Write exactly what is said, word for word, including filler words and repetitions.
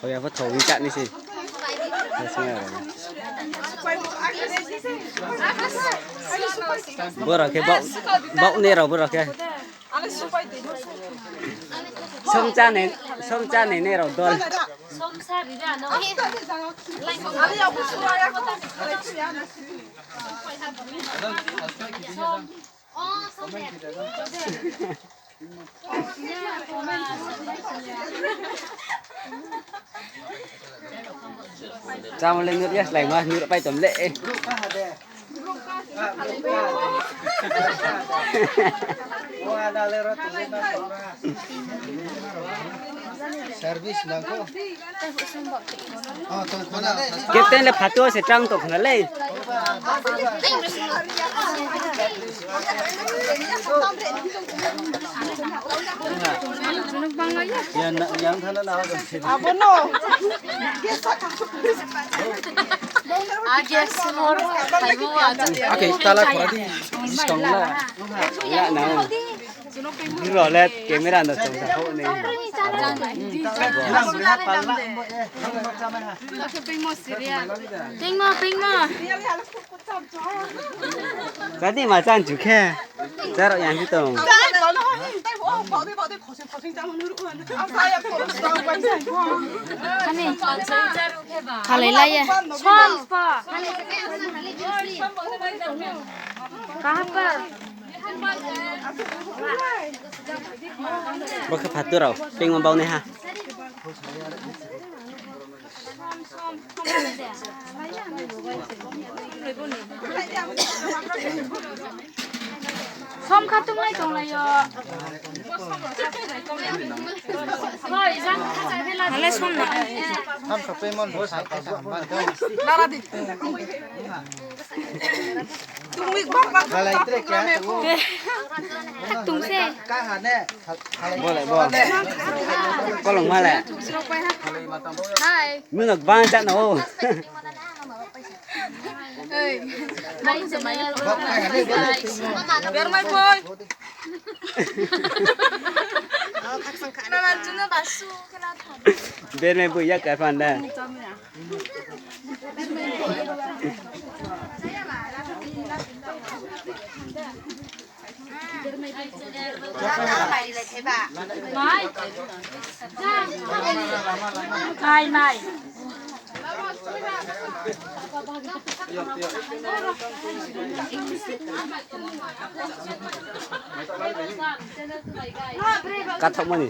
Hoya pho thau wi chá ni se. Borok khe bau, bau ni rao borok khe. Som chá ni, som chá ni ni rao dol. Chámo le nut ya slái ma, nut pai tom le. Service nang ko. Captain le phato se trang tong khna le. Abono. Ake tala khora di. Diskong la. Ya na. Bro le camera no tong sa ho ni. Pingmo, pingmo. Tadi ma chan chu khe. Charo yang si tong. Khalai lai ye. Som pa. Kaha pa. Bo khe phato rao, pingmo bau nai ha. Som kha tung lai tong lai yo. Nale som na. Dara di. Khalai tre kya? Khatung se. Bo le bo. Kolong ma le. Hai. Mino bang chat no. Bermai boy. Bermai boy ya ka panda. Mai. Mai, mai. Kathok mani.